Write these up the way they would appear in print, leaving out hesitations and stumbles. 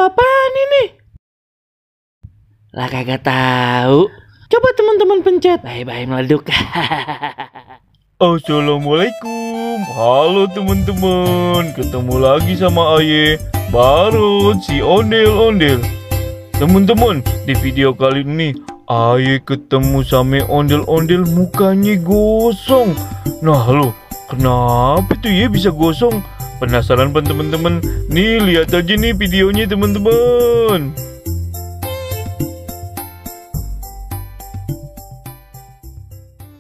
apaan ini? Lah kagak tahu. Coba teman-teman pencet. Bye-bye meleduk. Assalamualaikum. Halo teman-teman. Ketemu lagi sama Aye Barut si ondel-ondel. Teman-teman, di video kali ini Aye ketemu sama ondel-ondel mukanya gosong. Nah lo, kenapa tuh ya bisa gosong? Penasaran kan teman-teman? Nih lihat aja nih videonya teman-teman.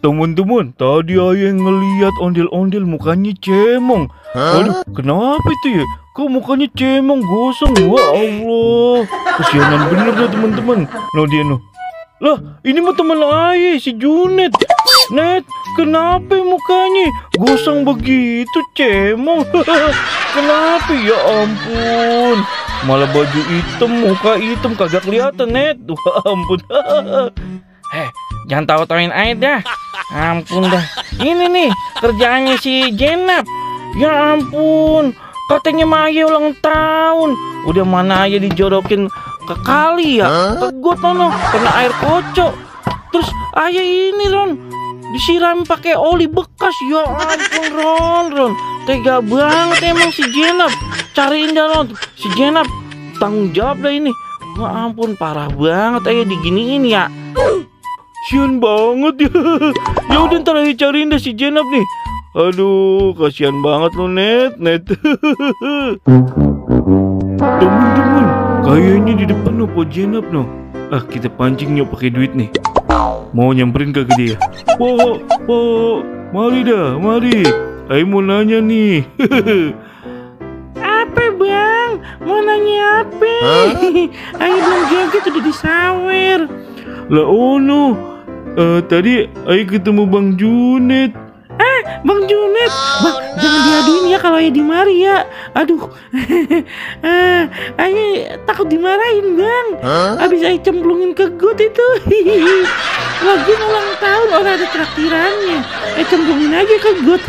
Teman-teman, tadi Aye ngeliat ondel-ondel mukanya cemong. Aduh, kenapa itu ya? Kok mukanya cemong, gosong? Wah Allah, kesianan bener dah teman-teman. Nah dia noh. Lah, ini mah teman Aye, si Junet. Net, kenapa mukanya gosong begitu, cemong? Kenapa ya ampun? Malah baju hitam, muka hitam, kagak kelihatan, Net. Wah ampun. Jangan tahu-tauin aja dah. Ampun dah. Ini nih kerjaannya si Jenap. Ya ampun, katanya Maya ulang tahun. Udah mana aja dijorokin ke kali ya, ke got ono, kena air kocok. Terus ayah ini Ron disiram pakai oli bekas. Ya ampun Ron, tega banget emang si Jenap. Cariin dah Ron, si Jenap tanggung jawab dah ini. Ya ampun, parah banget ayah diginiin ya. Kasian banget ya. Ya udah ntar Aye cariin dah si Jenap nih. Aduh, kasihan banget lo Net. Teman-teman, kayaknya di depan no po Jenap no. Ah, kita pancing yuk pakai duit nih. Mau nyamperin kagak dia? Po, mari dah, mari. Aye mau nanya nih. Apa bang? Mau nanya apa? Ayo belum joget udah disawer. Lah ono. Tadi Aye ketemu Bang Junet. Bang Junet, bang, jangan diaduin ya kalau Aye dimari ya. Aduh, Aye takut dimarahin bang. Abis Aye cemplungin ke got itu. Lagi ulang tahun orang ada traktirannya. Aye cemplungin aja ke got.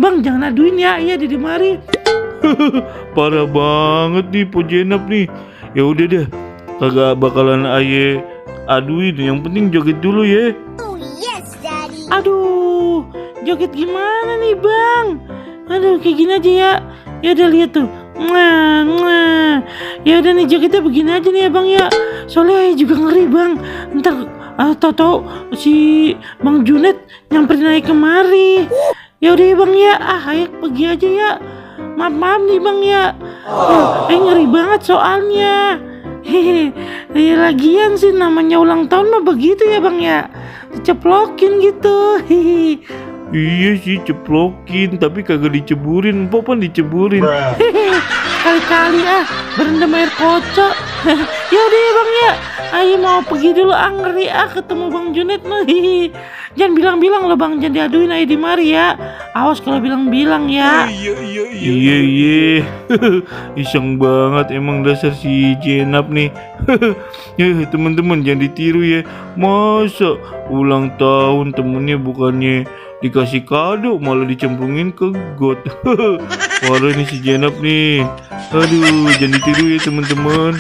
Bang jangan aduin ya, Aye ada dimari. Parah banget nih Po Jenap nih. Ya udah deh, kagak bakalan Aye aduin, yang penting joget dulu ya. Aduh, joget gimana nih bang? Aduh, kayak gini aja ya. Ya udah lihat tuh. Ya udah nih jogetnya begini aja nih ya bang ya. Soalnya Aye juga ngeri bang. Ntar tau-tau si Bang Junet nyamperin Aye kemari. Ya udah ya bang ya. Aye pergi aja ya. Maaf nih bang ya. Aye ngeri banget soalnya. Hehehe, lagian sih namanya ulang tahun mah begitu ya bang ya, ceplokin gitu. Iya sih ceplokin, tapi kagak diceburin, Popan diceburin. Kali-kali berendam air kocok. Ya udah ya bang ya, Aye mau pergi dulu, ngeri ketemu Bang Junet mah. Jangan bilang-bilang loh bang, jangan diaduin Aye di mari ya. Awas kalau bilang-bilang ya. Iya. Iseng banget emang dasar si Jenap nih. Ya teman-teman jangan ditiru ya. Masa ulang tahun temennya bukannya dikasih kado malah dicemplungin ke got. Parah nih si Jenap nih. Aduh, jangan ditiru ya teman-teman.